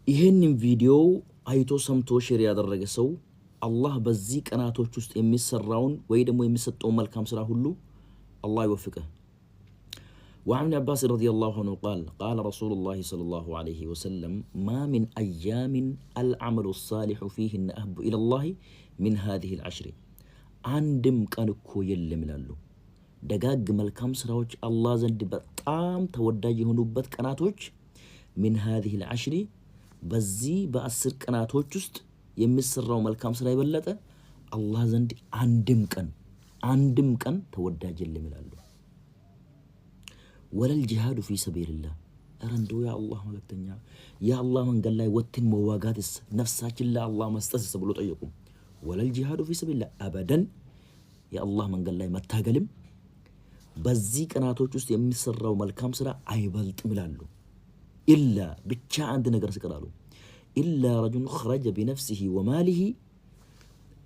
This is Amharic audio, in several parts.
ይህንን ቪዲዮ አይቶ ሰምቶ share ያደረገ ሰው አላህ በዚህ ቀናቶች ውስጥ የሚሰራውን ወይ ደግሞ የሚሰጠውን መልካም ስራ ሁሉ አላህ ይወፍቅህ። وعن ابن عباس رضي الله عنه قال قال رسول الله صلى الله عليه وسلم ما من أيام العمل الصالح فيهن أحب إلى الله من هذه العشر። አንድም ቀን እኮ የለም ይላሉ። ደጋግ መልካም ስራዎች አላህ ዘንድ በጣም ተወዳጅ የሆኑበት ቀናቶች من هذه العشر፣ በዚህ በ10 ቀናቶች ውስጥ የሚሰራው መልካም ስራ የበለጠ አላህ ዘንድ አንድም ቀን፣ አንድም ቀን ተወዳጅ የለም ይላሉ። ولا الجهاد في سبيل الله። እረ እንደው የአላህ መልእክተኛ፣ የአላህ መንገድ ላይ ወጥተን መዋጋትስ፣ ነፍሳችን ለአላህ መስጠትስ ብሎ ጠየቁ። ولا الجهاد في سبيل الله أبدا፣ የአላህ መንገድ ላይ መታገልም በዚህ ቀናቶች ውስጥ የሚሰራው መልካም ስራ አይበልጥም ይላሉ። إلا ብቻ አንድ ነገር ሲቀር አሉ፣ إلا رجل خرج بنفسه وماله፣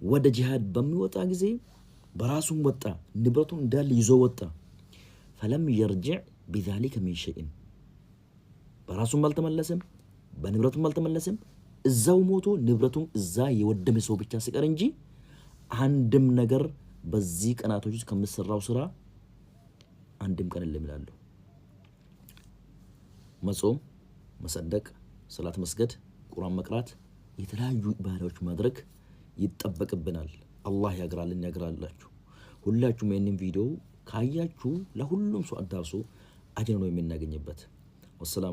ወደ ጂሃድ በሚወጣ ጊዜ በራሱም ወጣ፣ ንብረቱን እንዳለ ይዞ ወጣ። فلم يرجع بذلك من شيء፣ በራሱም አልተመለሰም፣ በንብረቱም አልተመለሰም። እዛው ሞቶ ንብረቱም እዛ የወደመ ሰው ብቻ ሲቀር እንጂ አንድም ነገር በዚህ ቀናቶች ውስጥ ከምሰራው ስራ አንድም ቀን የለም ይላሉ። መጾም፣ መሰደቅ፣ ሰላት መስገድ፣ ቁርአን መቅራት፣ የተለያዩ ኢባዳዎች ማድረግ ይጠበቅብናል። አላህ ያግራልን፣ ያግራላችሁ። ሁላችሁም ይህንን ቪዲዮ ካያችሁ ለሁሉም ሰው አዳርሱ። አጅር ነው የምናገኝበት። ወሰላም።